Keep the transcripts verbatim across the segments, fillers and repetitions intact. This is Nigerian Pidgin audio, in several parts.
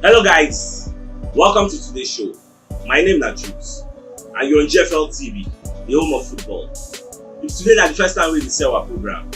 Hello guys, welcome to today's show. My name na Jules and you're on G F L T V, the home of football. If today na the first time we dey see our program,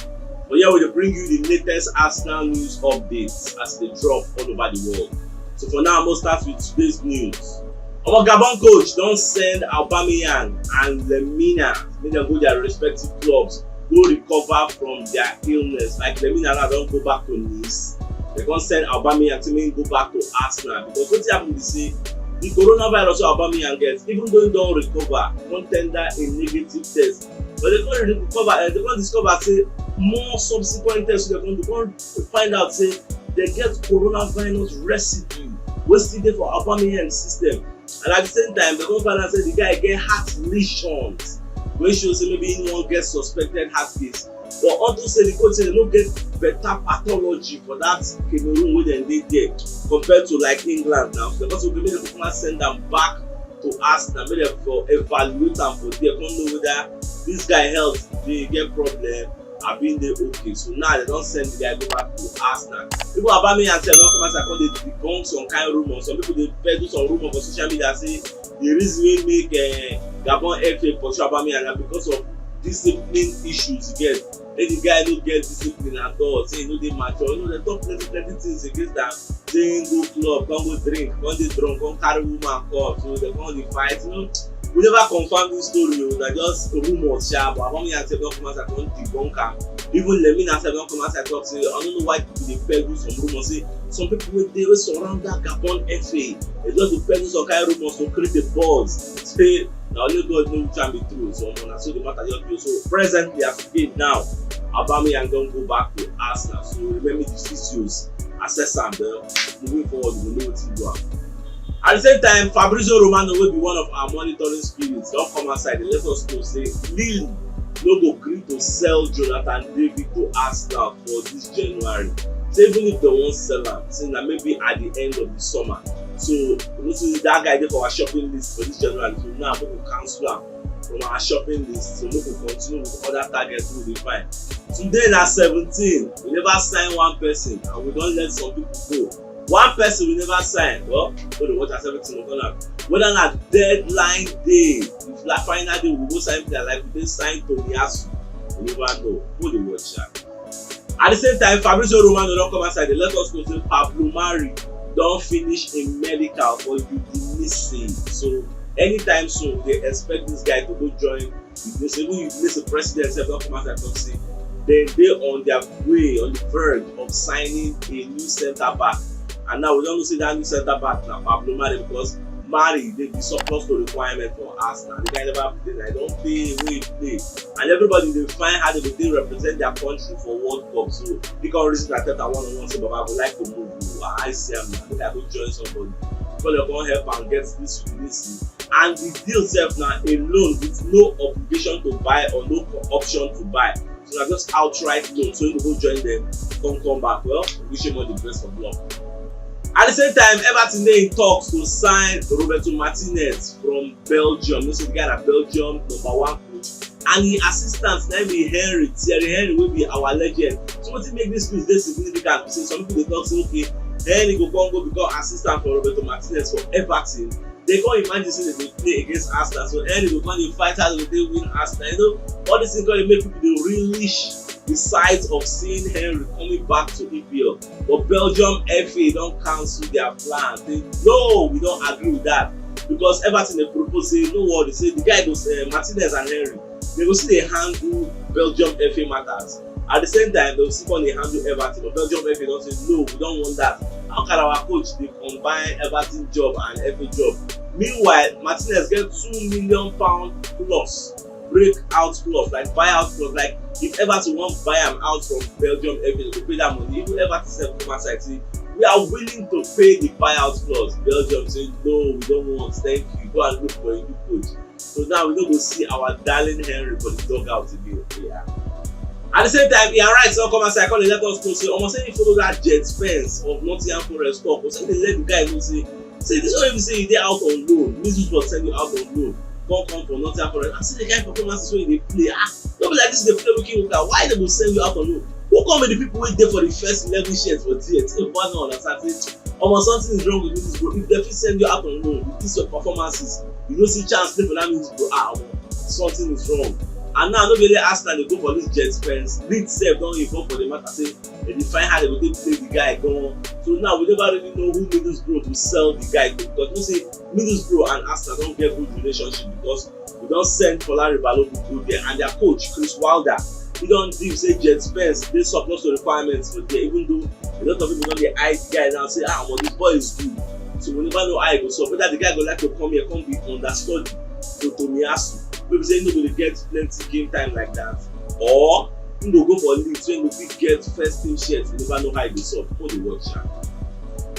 but here we dey bring you the latest Arsenal news updates as they drop all over the world. So for now, I'm gonna start with today's news. Our Gabon coach don send Aubameyang and Lemina make dem go their respective clubs, go recover from their illness. Like Lemina now don go back to Nice. They come send Aubameyang to make go back to Arsenal because wetin happen be say the coronavirus wey Aubameyang get, even though he don recover, come tender a negative test, but they come recover, uh, they come discover say more subsequent tests wey they come do come find out say they get coronavirus residue wey still dey for Aubameyang system. And at the same time, they come find out say the guy get heart lesions wey show say maybe he wan get suspected heart case. But unto say the coach say they no get better pathology for that Cameroon wey dem dey there compared to like England now. So because we make dem come send am back to Arsenal, make dem for evaluate am for there, come know whether this guy health dey get problem abi dey okay. So now they don send the guy go back to Arsenal. People about me and sef don come outside come dey debunk some kind rumor. Some people dey peddle some rumor for social media say the reason wey make uh, Gabon F A pursue Aubameyang na because of discipline issues he get. Make the guy no get discipline at all. Say he no dey mature. You know, they talk plenty plenty things against am. Say he go club, come go drink, come dey drunk, come carry woman come. So they come dey fight. You know, we never confirm this story o. Na just rumors sha. But Aubameyang sef don come outside come debunk am. Even Lemina sef don come outside talk say I no know why people dey peddle some rumors. Say some people wey dey wey surround that Gabon F A, they just dey peddle some kind rumors to create a buzz. Say na only God know which one be true. So omo, na so the matter just be. So presently as e dey now, Aubameyang don go back to Arsenal. So remember the physios, assess am, then moving forward we go know wetin do am. At the same time, Fabrizio Romano wey be one of our monitoring spirits don come outside dey let us know say Lille no go gree to sell Jonathan David to Arsenal for this January. Say even if they wan sell am, say na maybe at the end of the summer. So you know say that guy dey for our shopping list for this January. So now we go cancel am from our shopping list. So we go continue with other targets we dey find. Today na seventeen. We never sign one person and we don let some people go. One person we never sign. Well, we dey watch as everything go turn out. Whether na deadline day, if na final day we go sign player like we dey sign Tomiyasu, we never know. We dey watch am. At the same time, Fabrizio Romano don come outside dey let us know say Pablo Mari don finish im medical for Udinese. So anytime soon, we dey expect this guy to go join Udinese. Even Udinese president sef don come outside talk say dem dey on their way, on the verge of signing a new centre back. And now we don know say that new centre back na Pablo Mari because Mari dey be surplus to requirement for Arsenal. The guy never play, na don pay wey he play. And everybody dey find how they go dey represent their country for World Cup. So he come reason Arteta one on one say, "Baba, I go like to move. Oh, I see am now. Make I go join somebody." Before they come help am get this Udinese. And the deal sef na a loan with no obligation to buy or no co- option to buy. So na just outright loan. So you go join them, come come back. Well, wish him all the best of luck. At the same time, Everton dey in talks to sign Roberto Martinez from Belgium. You know say the guy na Belgium number one coach. And him assistant na be Henry, Thierry Henry wey be our legend. So wetin make this news dey significant be say some people dey talk say okay, Henry go come go become assistant for Roberto Martinez for Everton. They come imagine say they dey play against Arsenal, so Henry go come dey fight how they go take win Arsenal. You know, all these things come dey make people dey relish the sight of seeing Henry coming back to E P L. But Belgium F A don cancel their plan. Say no, we don't agree with that because Everton dey propose say no worry, say the guy go uh, Martinez and Henry, they go still dey handle Belgium F A matters. At the same time, they go still come dey handle Everton, but Belgium F A don say no, we don't want that. How can our coach dey combine Everton job and F A job? Meanwhile, Martinez get two million pound plus breakout clause, like buyout clause. Like if Everton wan buy am out from Belgium F A, they go pay that money. Even Everton sef come outside say we are willing to pay the buyout clause. Belgium say no, we don't want. Thank you. Go and look for a new coach. So now we no go see our darling Henry for the dugout again. Yeah. At the same time, Ian Wright don come outside come dey let us know say omo say he follow that Jet Spence of Nottingham Forest talk. Say dey let the guy know say say this one wey be say you dey out on loan, Middlesbrough send you out on loan, come come for Nottingham Forest. I see the kind performances wey you dey play. Ah, no be like this you dey play wicked wicked. Why they go send you out on loan? Who come be the people wey dey for the first eleven shirts for there? Think about no understand say omo, something is wrong with Middlesbrough. If dem fit send you out on loan with this your performances, you no see chance play for that Middlesbrough. Ah, omo, something is wrong. And now no be only Arsenal dey go for this Djed Spence. Leeds sef don involve for the matter say dem dey find how dem go take play the guy gan. So now we never really know who Middlesbrough go sell the guy to, because you know say Middlesbrough and Arsenal don get good relationship, because we don send Folarin Balogun go there, and their coach Chris Wilder, he don deem say Djed Spence dey surplus to requirements for there, even though a lot of people don dey eye the guy now say, ah, but this boy is good. So we never know how e go sup. Whether the guy go like to come here, come be understudy to Tomiyasu, wey be say he no go dey get plenty game time like that, or he go go for Leeds wey he go fit get first team shirt. We never know how e go sup. Go dey watch am.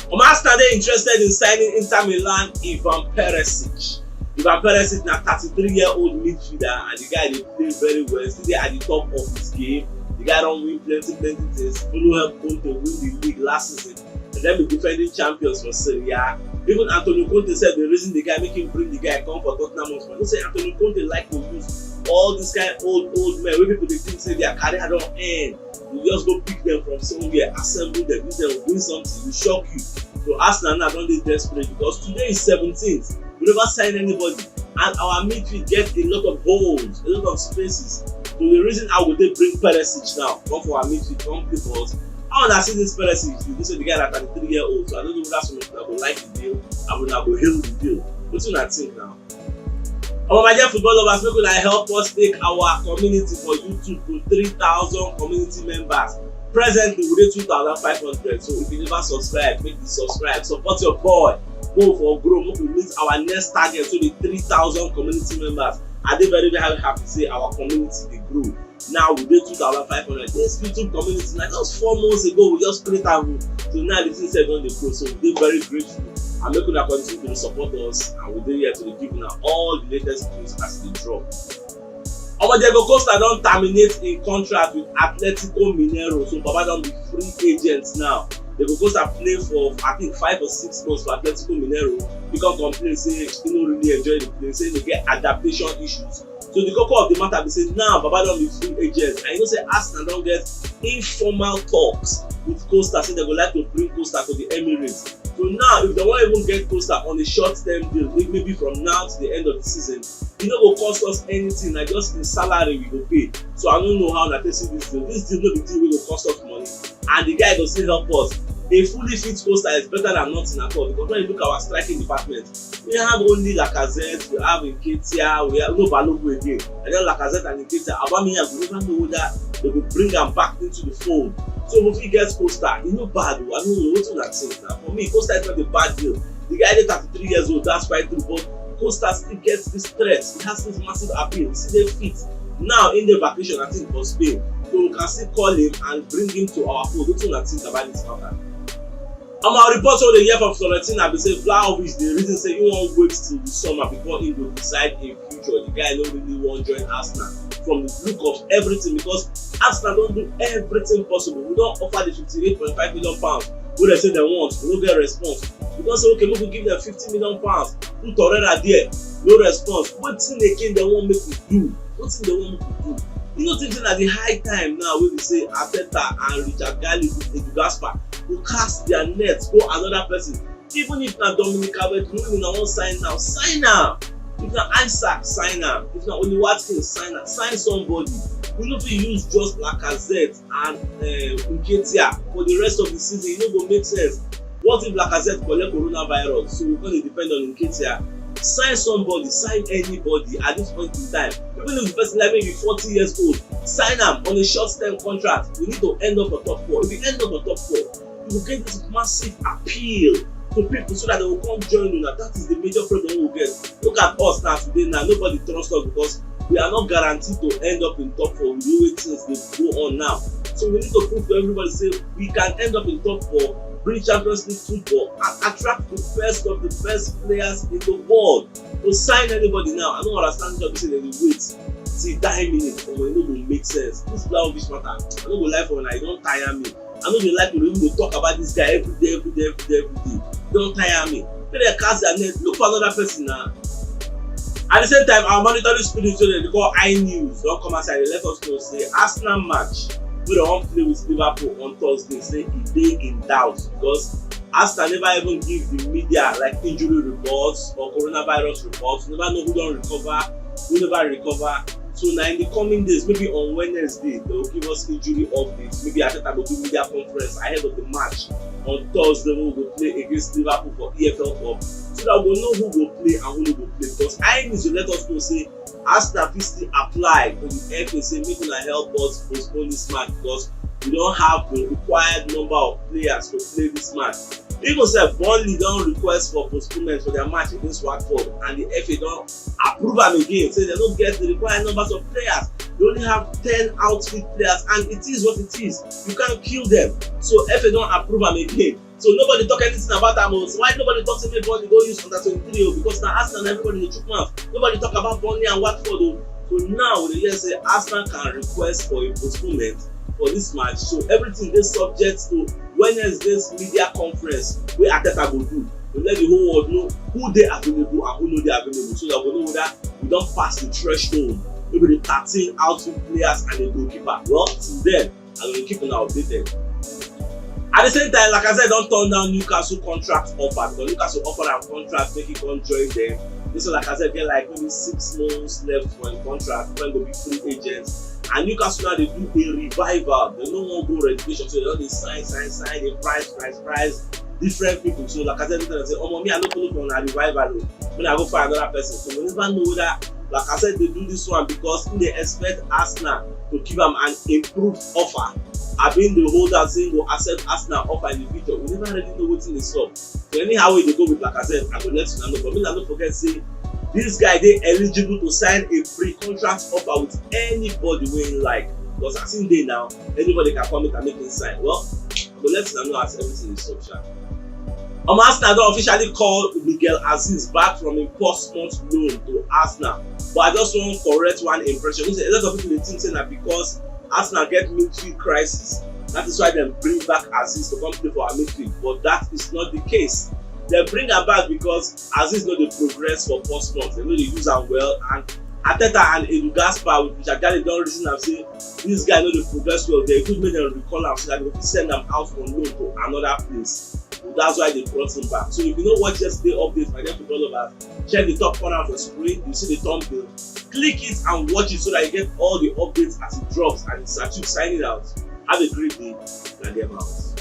Omo, Arsenal dey interested in signing Inter Milan Ivan Perisic. Ivan Perisic na thirty-three year old midfielder, and the guy dey play very well. Still dey at the top of his game. The guy don win plenty plenty things. Follow help Conte win the league last season. And then be defending champions for Serie A. Even Antonio Conte said the reason the guy make him bring the guy come for Tottenham Hotspur. You know say Antonio Conte like to use all these kind old old men wey people dey think say their career don end. You just go pick them from somewhere, assemble them, use them win something, you shock you. So Arsenal now don dey desperate because today is seventeenth. We never sign anybody, and our midfield get a lot of holes, a lot of spaces. So the reason I would dey bring Perisic now come for our midfield, come play for us. How una see this Perisic? You know say the guy na thirty-three year old, so I don't know whether some of una go like the deal, and una go hail the deal. Wetin una think now? Omo, my dear football lovers, make una help us take our community for YouTube to three thousand community members. Presently, we dey two thousand five hundred, so if you never subscribe, make you subscribe. Support your boy. Go for grow. Make we meet our next target, so the three thousand community members. I dey very, very happy say our community dey grow. Now we dey two thousand five hundred. This YouTube community na just four months ago we just create am o. So now the thing sef don dey grow. So we dey very grateful, and make una continue to dey support us, and we dey here to dey give una all the latest news as e dey drop. Omo, Diego Costa don terminate im contract with Atletico Mineiro, so Baba don be free agent now. Diego Costa play for, I think, five or six months for Atletico Mineiro. He come complain say he no really enjoy the play, say he dey get adaptation issues. So the koko of the matter be say now Baba don be free agent, and you know say Arsenal don get informal talks with Costa, say dem go like to bring Costa to the Emirates. So now, if dem wan even get Costa on a short term deal, may- maybe from now to the end of the season, e no go cost us anything. Na just the salary we go pay. So I no know how una take see this deal. This deal no be deal wey go cost us money, and the guy go still help us. A fully fit Costa is better than nothing at all, because when you look at our striking department, we have only Lacazette, we have Nketiah, we have no Balogun again, and then Lacazette and Nketiah. Aubameyang, we never know whether dem go bring am back into the fold. So if we get Costa, e no bad o. I no know wetin una think na. For me, Costa is not a bad deal. The guy dey thirty-three years old, that's quite true, but Costa still gets this threat. He has this massive appeal. He still dey fit. Now in the vacation, I think, for Spain, so we can still call him and bring him to our fold. Wetin una think about this matter? Omo, our report wey we dey hear from Fiorentina be say Vlahovic dey reason say he wan wait till the summer before he go decide him future. The guy no really wan join Arsenal from the look of everything, because Arsenal don do everything possible. We don offer the fifty-eight point five million pounds wey dem say dem want, we no get response. We don say, okay, make we give dem fifty million pounds, put Torreira there, no response. Wetin again dem wan make we do? Wetin dem wan make we do? You no think say na the high time now wey be say Arteta and Richard Garlick with Edu Gaspar go cast their net go another person? Even if na Dominic Calvert-Lewin una wan sign now, sign am. If na Isak, sign am. If na Oli Watkins, sign am. Sign somebody. We no fit use just Lacazette and uh, Nketiah for the rest of the season. E no go make sense. What if Lacazette collect coronavirus? So we go dey depend on Nketiah. Sign somebody, sign anybody at this point in time. Even if the person like maybe forty years old, sign am on a short term contract. We need to end up for top four. If we end up for top four, you go get this massive appeal to people so that they will come join you. Now that is the major problem we get. Look at us now today. Now nobody trusts us because we are not guaranteed to end up in top four with the way things dey go on now. So we need to prove to everybody say we can end up in top four, bring Champions League football, and attract the best of the best players in the world. To sign anybody now, I don't understand how people say dem dey wait till die minute. Omo, e no go make sense. This Vlahovic matter, I no go lie for una, e don tire me. I no dey like to even dey talk about this guy every day, every day, every day, every day. E don tire me. Make dem cast their net, look for another person now. At the same time, our monitoring spirit wey dem dey call I News don come outside dey let us know say Arsenal match wey dem wan play with Liverpool on Thursday, say e dey in doubt because Arsenal never even give the media, like, injury reports or coronavirus reports. We never know who don recover, who never recover. So na in the coming days, maybe on Wednesday, they will give us injury updates. Maybe Arteta go do media conference ahead of the match on Thursday wey we go play against Liverpool for E F L Cup, so that we go know who go play and who no go play. Because I need to let us know say Arsenal fit still apply to the F A, say make una help us postpone this match because we don have the required number of players to play this match. Even sef, Burnley don request for postponement for their match against Watford, and the F A don approve am again, say dem no get the required numbers of players. They only have ten outfield players, and it is what it is. You can't kill them. So F A don approve am again. So nobody talk anything about am o. So why nobody talk say make Burnley go use under twenty-three o? Because na Arsenal na everybody dey chook mouth. Nobody talk about Burnley and Watford o. So now we dey hear say Arsenal can request for a postponement for this match. So everything dey subject to Wednesday's media conference wey Arteta go do to let the whole world know who dey available and who no dey available, so that we know whether we don pass the threshold, maybe the thirteen outfield players and the goalkeeper. Well, till then, I go keep una updated. At the same time, Lacazette don turn down Newcastle contract offer because Newcastle offer am contract make he come join them. This one, Lacazette get, like, maybe six months left for him contract before he go be free agent. And Newcastle now dey do a revival. They no wan go relegation, so they don dey sign, sign, sign, dey price, price, price different people. So Lacazette tell them say, "Omo, me I no follow for una revival o. Make I go find another person." So we never know whether Lacazette dey do this one because he dey expect Arsenal to give am an improved offer. Abi he dey hold out say he go accept Arsenal offer in the future. We never really know wetin dey sup. So anyhow wey e dey go with Lacazette, I go let una know. But make una no forget say this guy dey eligible to sign a free contract offer with anybody wey he like. Because as he dey now, anybody can come meet am make him sign. Well, I go let una know as everything dey sup sha. Omo, Arsenal don officially call Miguel Azeez back from im Portsmouth loan to Arsenal. But I just wan correct one impression. You know say a lot of people dey think say na because Arsenal get midfield crisis, that is why dem bring back Azeez to come play for our midfield. But that is not the case. Dem bring am back because Azeez no dey progress for Portsmouth. Dem no dey use am well, and Arteta and Edu Gaspar with Richard Garlick don reason am say this guy no dey progress well. Dem good make dem recall am so that dem go fit send am out on loan to another place. So that's why they brought him back. So if you no watch yesterday update, my dear football lovers, check the top corner of the screen. You see the thumbnail. Click it and watch it so that you get all the updates as it drops. And it's Sachuk signing out. Have a great day. Nadia Mouse.